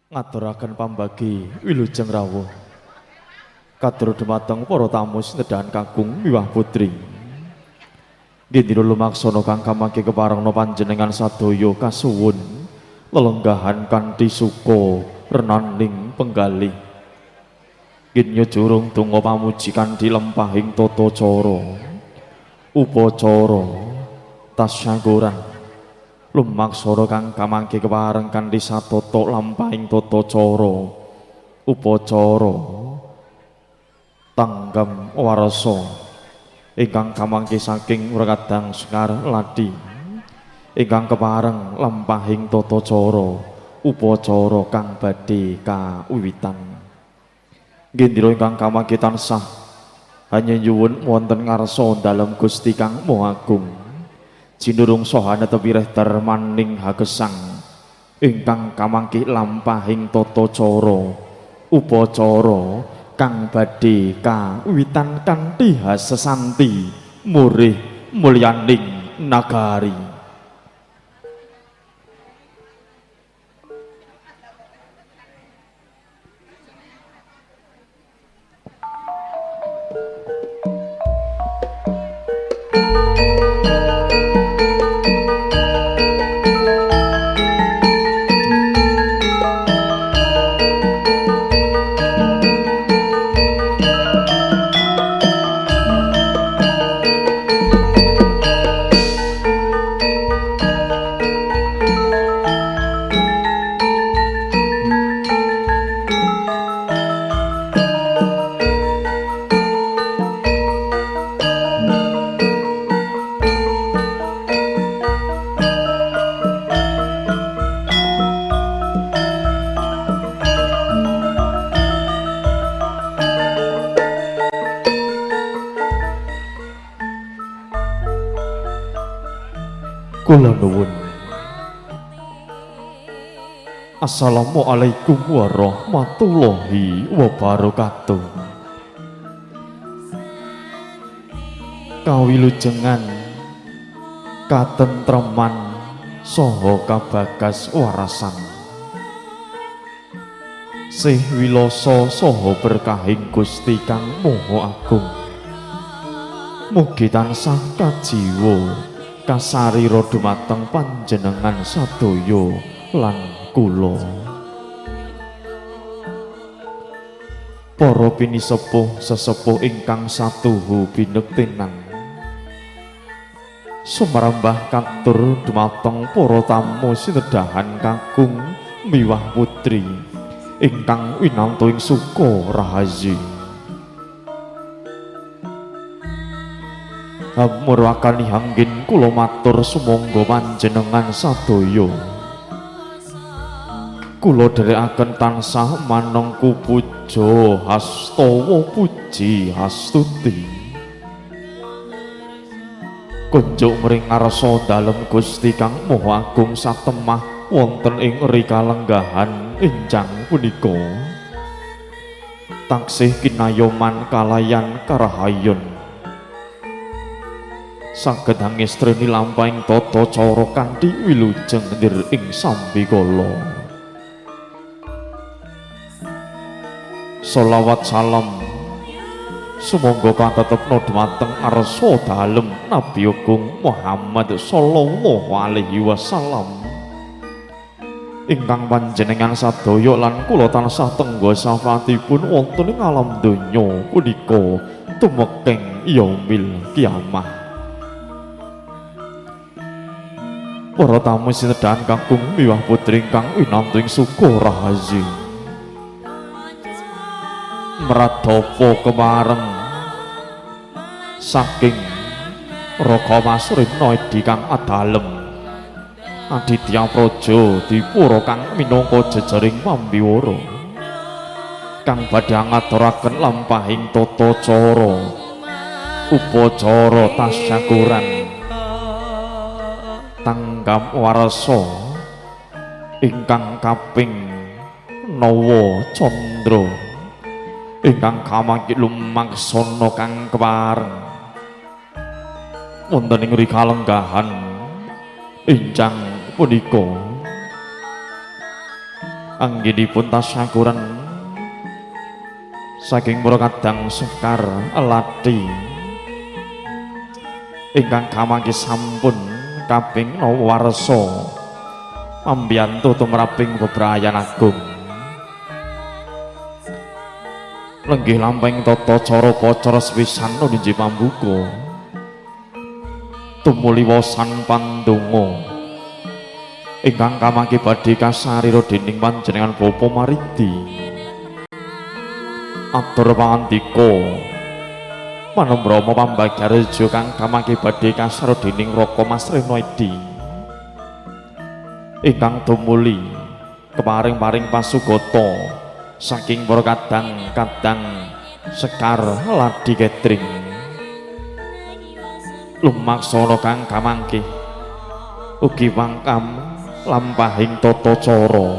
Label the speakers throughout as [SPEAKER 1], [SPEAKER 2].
[SPEAKER 1] Ngaturaken pambagi wilujeng rawuh. Katur dumateng para tamu sinedhan kakung miwah putri. Gendira lumaksana kang kamangke keparengna panjenengan sadaya kasuwun lelenggahan kanthi suka renaning penggalih. Gendya jurung donga pamuji kanthi lempahing tata cara upacara tasyakuran lumaksana kang kamangke kepareng kanthi satata lampahing tata cara upacara tanggam warasa ingkang kamangke saking Wrekadang Sekar Ladi ingkang kepareng lampahing tata cara upacara kang badhe kawiwitan. Gendira ingkang kamangke tansah hanya nyuwun wonten ngarsa dalem Gusti Kang Maha Agung. Jinurung saha netepireh darmaning hagesang ingkang kamangke lampahing tata cara upacara kang badhe kawiwitan kanthi hasesanti murih mulyaning nagari. Kula nuwun. Assalamualaikum warahmatullahi wabarakatuh. Kawilujengan katentreman saha kabagas warasan. Sih wilasa saha berkahing Gusti Kang Maha Agung. Mugi tansah kajiwa kasarira dumateng panjenengan sadaya lan kula. Para pinisepuh sesepuh ingkang satuhu binektenan, sumrambah katur dumateng para tamu sinedhahan kakung miwah putri ingkang winantu ing suka rahayu. Hamurwakani hanggin kula matur sumangga panjenengan sadaya. Kula dherekaken tansah manengku puja hastawa puji hastuti. Kunjuk mring ngarsa dalem Gusti Kang Maha Agung satemah wonten ing rikalenggahan enjang punika. Taksih kinayoman kalayan karahayon. Saged hangestreni lampahing tata cara kanthi wilujeng ndir ing sambikala. Sholawat salam sumangga katetepna dumateng arsa dalem Nabi Agung Muhammad sallallahu alaihi wasallam ingkang panjenengan sadaya lan kula tansah tengga syafaatipun wonten ing alam donya punika tumekeng yaumil kiamah. Para tamu sinedhan kakung miwah putri ingkang winantu ing suka rahayu. Mradapa kemareng saking Raka Masrina Edi kang adalem Aditya Praja dipura kang minangka jejering pambiwara kang badhe ngaturaken lampahing tata cara upacara tasyakuran tanggam warasa ingkang kaping nawa candra ingkang kamangki lumaksana kang kepareng wonten ing rikalenggahan enjang punika. Anggenipun tasyakuran saking para kadang Sekar Lathi ingkang kamangke sampun kaping nawa warsa pambiyantu tumraping bebrayan agung. Lenggih lampahing tata cara upacara sepisan nunji pambuka tumuli wasan pandonga ingkang kamangke badhe kasarira dening panjenengan Bapak Maridi. Atur pangandika Panembrama Pambagyarejo kang kamangke badhe kasarira dening Raka Mas Reno Edi ingkang tumuli keparing-paring pasugata saking para kadang-kadang Sekar Lathi Catering lumaksana kang kamangke ugi pangkam lampahing tata cara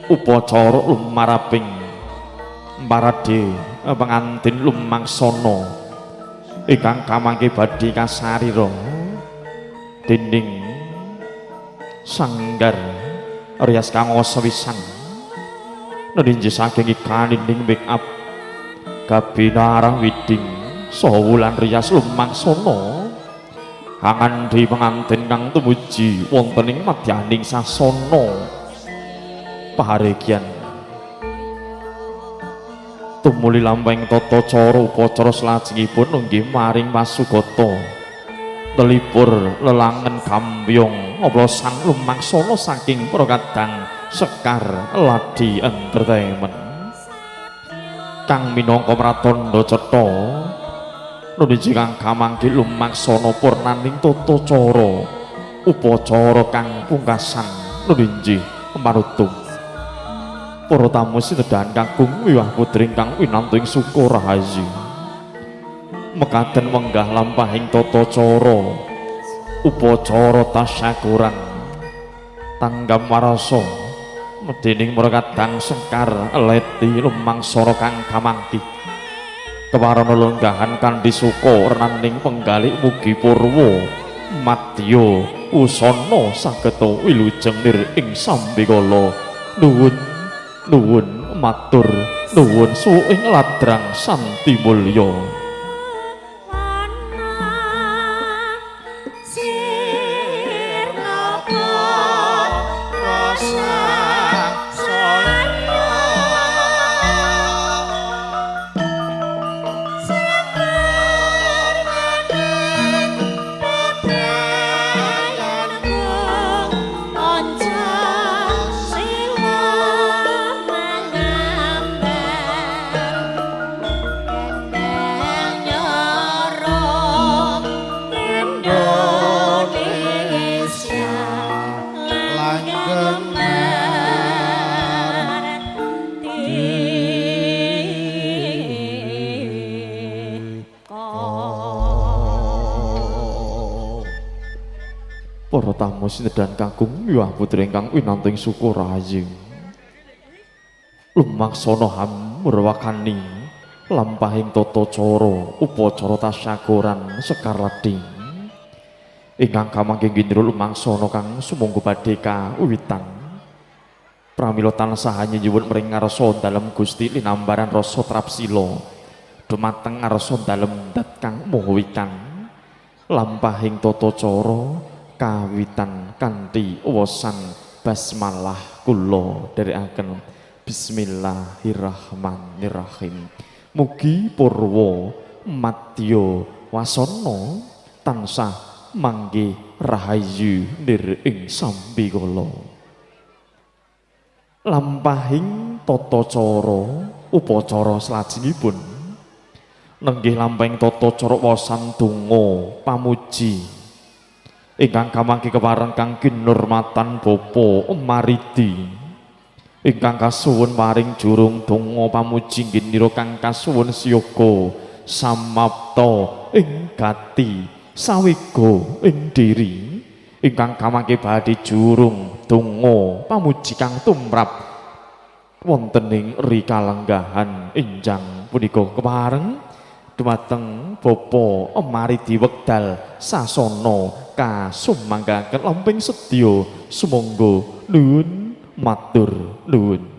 [SPEAKER 1] upacara lumaraping parade pengantin lumaksana ingkang kamangke badhe kasarira dening sanggar rias kang sewisan neninji saking ikanining make up Gabina arah widing saha wulan rias lumaksana kangandhi pengantin kang tumuji wonten ing madyaning sasana paharegyan. Tumuli lampahing tata cara upacara salajengipun nggih maring pasugata telipur lelangen gambyong oplosan lumaksana saking para kadang Sekar Lathi Entertainment kang minangka pratandha cetha nuniji kang kamangke lumaksana purnaning tata cara upacara kang pungkasan nuniji panutup. Para tamu sinedhan kakung wiwah putri ingkang winantu ing suka rahayu mekaten wenggah lampahing tata cara upacara tasyakuran tanggam warasa dening para kadang Sekar Lathi lumangsana kang kamangki kewarana lenggahan kanthi suka renaning penggalih mugi purwa madya usana sageta wilujeng nir ing sambikala. Nuwun nuwun matur nuwun suwung ing ladrang santi mulya. Para tamu sinedhan kakung miwah putri ingkang winantu ing suka rahayu lumaksana hamurwakani lampahing tata cara upacara tasyakuran Sekar Lathi ingkang kamangke ngindra lumaksana kang sumangga badhe kawitan. Pramila tansah nyuwun mring ngarsa dalem Gusti linambaran rasa trapsila dumateng ngarsa dalem dat kang maha wikan lampahing tata cara kawitan kanthi wasan basmalah kula dherekaken bismillahirrahmanirrahim. Mugi purwa madya wasana tansah manggih rahayu nir ing sambikala. Lampahing tata cara upacara salajengipun nenggih lampahing tata cara wasan donga pamuji ingkang kamangke kepareng kang kinurmatan Bapa Maridi ingkang kasuwun paring jurung donga pamuji nggih kang kasuwun siyaga samapta ing gati sawega ing diri ingkang kamangke badhe jurung donga pamuji kang tumrap wonten ing rikalenggahan enjang punika kepareng dumateng Bapa Maridi wekdal sasana kasumanggaken lamping sedya sumangga nuwun Matur nuwun.